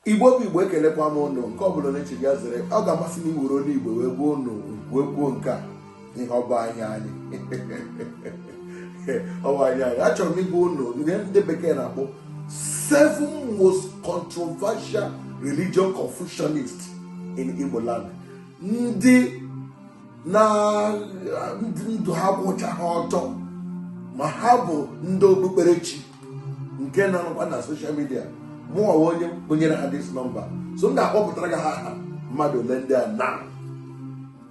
Igbo bụ Igbo, ekelekwa m ụnụ. Nke ọbụla onye chiri ya zere. Ọ ga-amasị m iwere olu Igbo wee gbuo ụnụ, wee kwuo nke a ihe ọ bụ anya anyị, ọ bụ anya anyị. Achọrọ m ịgwa ụnụ ihe ndị bekee na-akpọ seven most controversial religion confusionist in Igbo land, ndị na ndị ndụ ha gwụcha ha ọtọ, ma ha bụ ndị okpukperechi nke na-anọkwa na social media. Mụnwa onye kwenyere ha this number, so m ga-akpọpụtara gị ha aha mmadụ ole ndị a. Na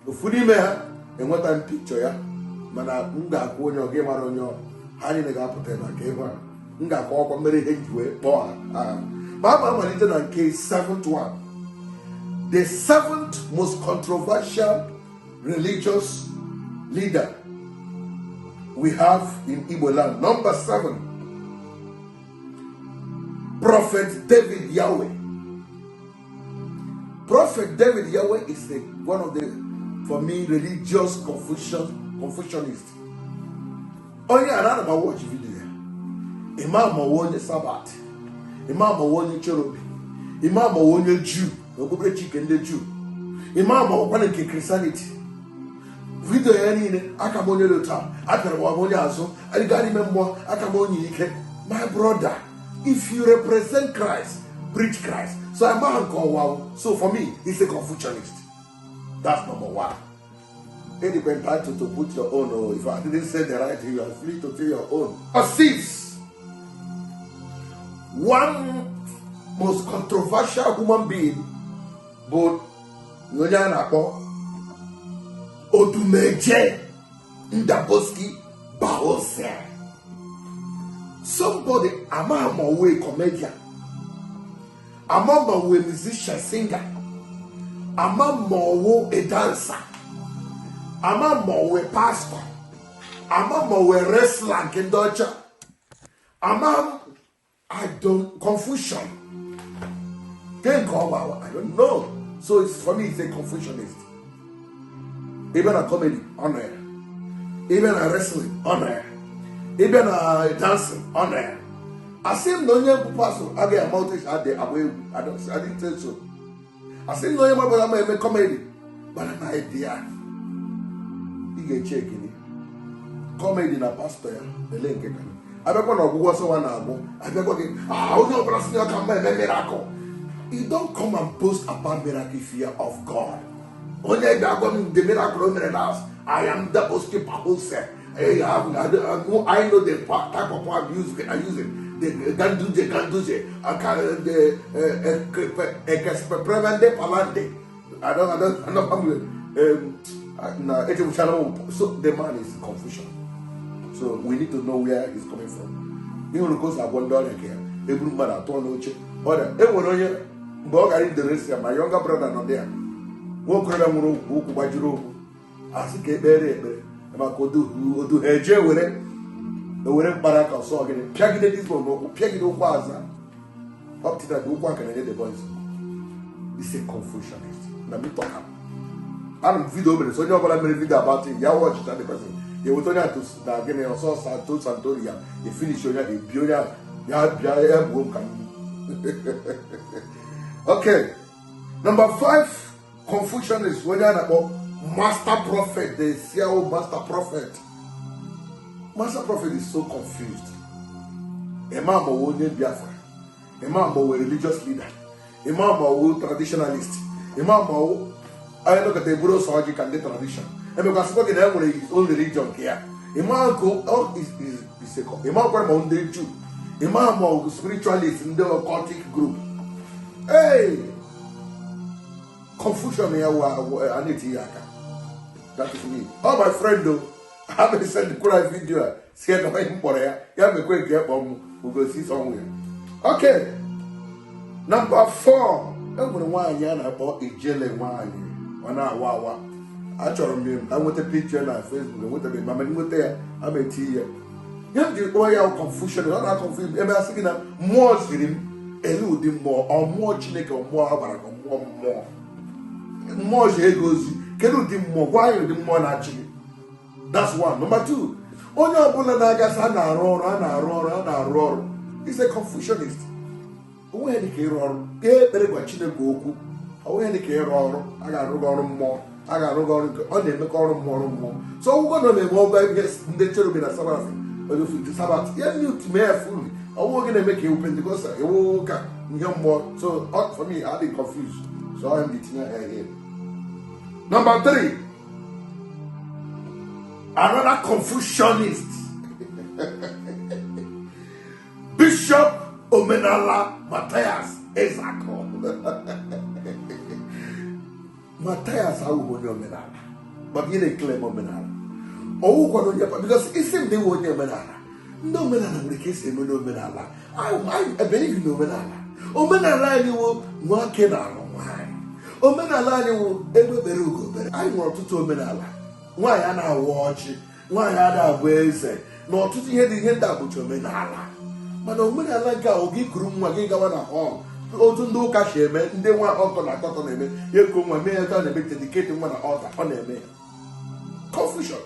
ofu n'ime ha enweta m pikchọ ya, mana m ga-akwụ onye ọ gị mara onye ọ ha niile ga-apụta ebe a ka ịhụ ha. M ga-akọwakwa mere ihe ji wee kpọọ ha aha. Ma a ma amalite na nke seventh one, the seventh most controversial religious leader we have in Igbo land. Number seven, Prophet David Yahweh. Prophet David Yahweh is one of the, for me, religious confusionist. Onye a na m watch video ya. Imam ọwụ onye Sabbath, Imam ọwụ onye Cherubim, Imam ọwụ onye Jew na okpukperechi nke ndị Jew, Imam ọwụkwana nke Christianity. Video ya niile, aka m onye dị taa apịara m onye azụ gaa n'ime mmụọ, aka m onye ike. My brother, if you represent Christ, preach Christ. So amaghị nke ọwa. So for me, he's a confusionist. That's number one. Ịdịkwa entitled to put your own. Oh, if I didn't say the right thing, you are free to say your own. Or six, one most controversial human being bụ onye a na-akpọ Odumeje Ndaboski Bahose. Somebody ama ama owe comedian, ama ma owe musician, singer, ama ma owo a dancer, ama ma owe pastor, ama ma owe wrestler nke ndị ọcha, ama I don't, confusion ke nke ọ I don't know. So it's, for me, it's a confusionist. Ịbịa na comedy, ọ nọ ya. Ịbịa na wrestling, ọ nọ ya. Ịbịa na dancing, ọ nọ ya. Asị m na onye bụ pastor agaghị ama otu esi adị agba egwu. I didn't say so. Asị m na onye mabara ama eme comedy, mana na idea ị ga-eche ekele comedy na pastor ya ele nke ka abịakwa na ọgwụgwọ nsọ nwa na-agwụ abịakwa gị. Ah, onye ọbụla si na ọka mma eme miracle, you don't come and boast about miracle if you are of God. Onye ga-agwa m the miracle o mere last, I am the most Bahose. Hey, I know the type of power I'm using. I'm using the Ganduje, Ganduje, the Ekespepremende Palande. I don't, na so the man is in confusion. So we need to know where he's coming from. Ihe hụrụ ka o si agwọ ndị ọrịa nke ya, eburu mmadụ atụọ n'oche ọrịa. E nwere onye mgbe ọ gara Indonesia, ma younger brother nọ ya, nwa okorobịa nwere ụkwụ, ụkwụ gbajiri, ụkwụ, asị ka ekpere ekpere maka odu odu ha eje were ewere mkpara aka ọsọ gịnị pịagide this boy n'ụkwụ, pịagide ụkwụ aza. Up to that, ụkwụ aka na-enye the boys. Is a confusionist. Na me talk am. Ana m video mere, so onye ọbụla mere video about it ya, watch that the person ya eweta onye atụ na gịnị ọsọ ọsọ atụ santori ya, ya finish onye ahụ, ebi onye ahụ ya bịa ya gbuo m ka m. Okay, number five confusion is onye a na-akpọ Master Prophet, the CIO Master Prophet. Master Prophet is so confused. Imam ọwụ onye Biafra, Imam ọwụ religious leader, Imam ọwụ traditionalist, Imam ọwụ onye nọkọta eburu ose ọjị ka ndị tradition emekwasịkwa gị na e nwere his own religion nke ya. Imam nke Imam kwara ma ndị Jew, Imam ọwụ spiritualist, ndị occultic group. Hey, confusion ya wa a na-etinye aka. That is me. Oh, my friend o ha may send kwara video a si na onye m kpọrọ ya, ya mekwe nke kpọ m, we go see somewhere. Okay, number four, e nwere nwaanyị a na-akpọ Ijele. Nwaanyị ọ na-awa awa. Achọrọ m ka nweta picture na Facebook, enwetabeghị, ma nweta ya ama eti ya. Ihe m ji kpọọ ya confusion, ọ na-confuse ebe asị gị na mmụọ ziri m ele ụdị mmụọ ọ mmụọ Chineke, ọ mmụọ a gwara ka mmụọ mmụọ mmụọ ji ego ozi. Kedu ụdị mmụọ? Gwa anyị ụdị mmụọ na-achị gị. That's one. Number two, onye ọbụla na-agasị a na-arụ ọrụ, a na-arụ ọrụ, a na-arụ ọrụ is a confusionist. Onweghị dịka ịrụ ọrụ kpee ekpere, gwa Chineke okwu. Onweghị dịka ịrụ ọrụ. A ga-arụ gị ọrụ mmụọ, a ga-arụ gị ọrụ nke ọ na-emekọ ọrụ mmụọ, ọrụ mmụọ. So ọgwụgwọ nọ na-eme ọgwa ihe ndị cherubim na seraphim Sabbath ya mute mee ya fully. Ọwụ gị na-eme ka ewu Pentecostal, ewu ụka ihe mmụọ. So for me, I dey confused, so I am tinye ya here. Number three, another confusionist, Bishop Omenala Matthias Ezeaku. Matthias awụghị onye omenala, but ị na-eclaim omenala. Ọwụkwana onye, because isi m na-ewe onye omenala. Ndị omenala nwere ka esi eme n'omenala. I believe in omenala. Omenala anyị wụ nwoke na-alụ nwaanyị. Omenala anyị wụ egbe bere, ugo bere. Anyị nwere ọtụtụ omenala. Nwaanyị a na-awa ọjị, nwaanyị a na-abụ eze, na ọtụtụ ihe dị. Ihe ndị a bụcha omenala. Mana omenala nke a, oge ikuru nwa gị gawa na hall, otu ndị ụka si eme, ndị nwa ọkọ na akọtọ na-eme ya, eko nwa mee ya, ọ na-eme dedicate nwa na altar, ọ na-eme ya confusion.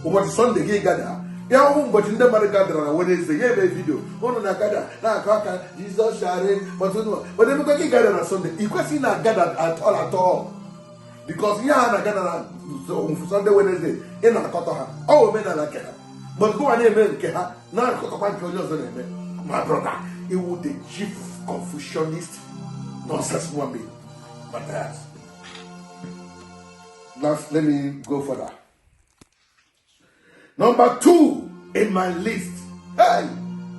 Ụbọchị Sunday gị gada ya hụ ụbọchị ndị mmadụ gadara na Wednesday, ya eme video ụnụ na gada na-akụ aka, "Jesus share." But emekwa gị gada na Sunday, ị kwesịghị na gada at all, at all, because ihe a na-agada na Sunday, Wednesday, ị na-akọtọ ha. Ọ omenala nke ha, but gụwa na-eme nke ha, na-akọtọkwa nke onye ọzọ na-eme. My brother, iwu the chief confusionist, nonsense human being, Matthias. Last, let me go further. Number two in my list, hey,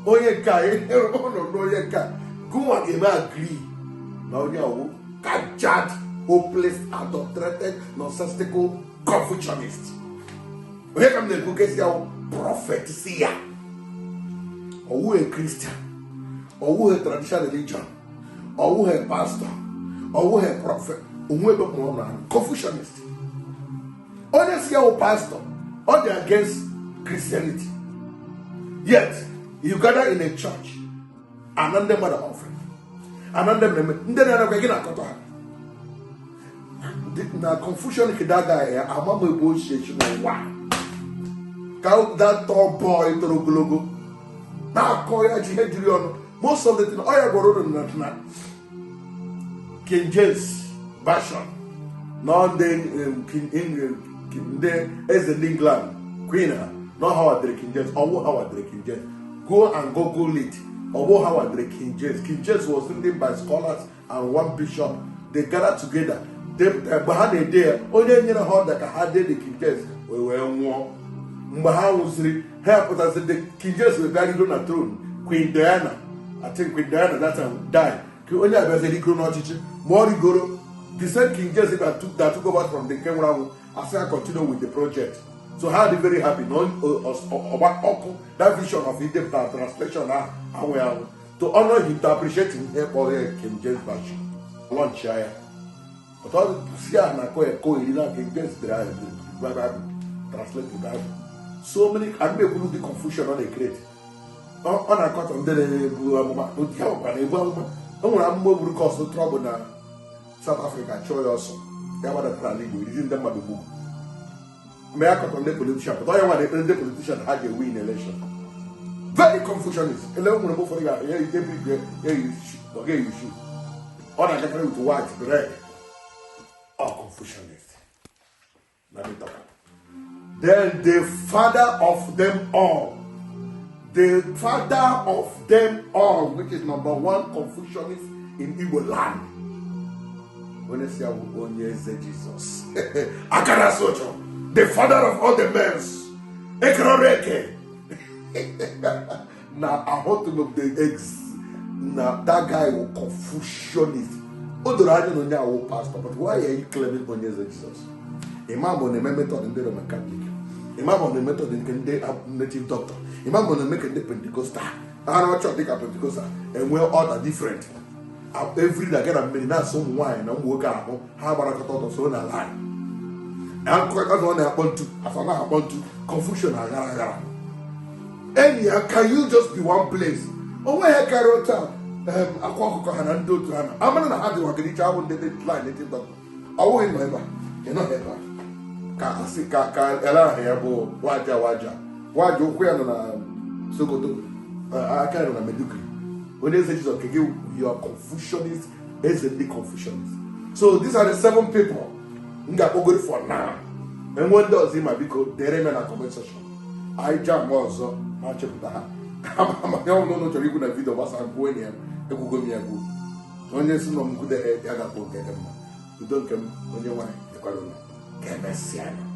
onye nke a ọnọdụ onye nke a gụnwa ga-eme agree na onye ọwụ kajad, hopeless, adulterated, nonsensical confusionist. Onye ka m na-ekwu kesi ahụ? Prophet Seer. Ọwụghị Christian, ọwụghị traditional religion, ọwụghị pastor, ọwụghị prophet, onwe ebe mụrụ na confusionist. Onye si ya wụ pastor, ọ dị against Christianity, yet you gather in a church, ana ndị mmadụ offering, ana ndị mmemme, ndị na-anakwa gị na-akọtọ ha na confusion. Kedu ya ama m ebe o si echi n'ụwa ka that tall boy toro ogologo na-akọ ya ji ihe jiri ọnụ? Most of the thing ọ ya gwara unu na King James Version na ndị ndị eze ndị England, queen ha, na ha wadere King James. Ọwụ ha wadere King James? Go and google it. Ọwụ ha wadere King James? King James was written by scholars and one bishop. They gathered together depụta. Mgbe ha na-ede ya, onye nyere ha ọda ka ha dee the King James wee nwụọ. Mgbe ha nwụsịrị, ha pụtasị the King James wee bịa rigo na throne. Queen Diana, I think Queen Diana that time died, ka onye abịazi rigoro n'ọchịchị. Ma ọ rigoro, the same King James that took over from the nke nwụrụ anwụ asị ha continue with the project. So ha dị very happy na ọgba ọkụ that vision of idepụta translation ahụ anwụ anwụ. To honor him, to appreciate him, ihe kpọrọ ya King James Version, launch ya. But ọ si a na-akọ ya ko iri na King James dere ahụ Bible, translate the Bible. So many ana ekwuru the confusion ọ na-ecreate. Ọ na-akọtọ ndị na-ebu amụma. Ya nwekwa na-ebu amụma. O nwere amụma o buru cause trouble na South Africa, chụọ ya ọsọ, ya gbadatara ala Igbo, erizi ndị mmadụ gbugbu. Mgbe ya kọtọ ndị politician pụta, onye nwa na-ekpere ndị politician ha ga-ewin election. Very confusionist. Ele o nwere mgbe ụfọdụ ga-ya ebi ya eyi, ọ ga-eyi shoe, ọ na-agakarị with white, red. Ọ confusionist na me talk am. Then the father of them all, the father of them all, which is number one confusionist in Igbo land, onye si awụ onye eze Jizọs akara socho, the father of all the men ekerọrọ eke na ahụtụm the ex na that guy wụ confusionist. O doro anya na onye awụ pastor, but why are you claiming onye eze Jizọs? Imam ọ na-eme method ndị Roman Catholic, imam ọ na-eme method nke ndị native doctor, imam ọ na-eme ka ndị Pentecostal arụ ọchọ dịka Pentecostal enwe order different every day na mmiri na-asa ụmụ nwaanyị na ụmụ nwoke ahụ ha gbarakọta ọtọ so na line akụkọ ọ na-akpọ ntu afọ na-akpọ ntu. Confusion aghara aghara. Enyi ya, can you just be one place? Onwe ha karịa otu a akwa ọkụkọ ha na ndị otu ha na amara na ha dị wakiricha abụ ndị line native doctor. Ọ bụghị nọ ebe a, ị nọghị ebe a ka asị ka ele aha ya bụ waja waja waja. Ụkwụ ya nọ na Sokoto, aka ya nọ na Maiduguri. Onye eze Jizọs nke gị, you are confusionist, eze ndị confusionist. So these are the seven people m ga-akpọgoro for now. Enwe ndị ọzọ ịma, biko dere m na comment section. Anyị jam ọzọ ma chepụta ha. Ma ya ọbụla ụnụ chọrọ ikwu na video gbasara kwuo enyi ya, ekwugo m ya ekwu. Onye si nọ m kwude ya ga-akpọ nke dị mma. Udo nke m onye nwanyị dịkwara ụlọ. Ka emesịa.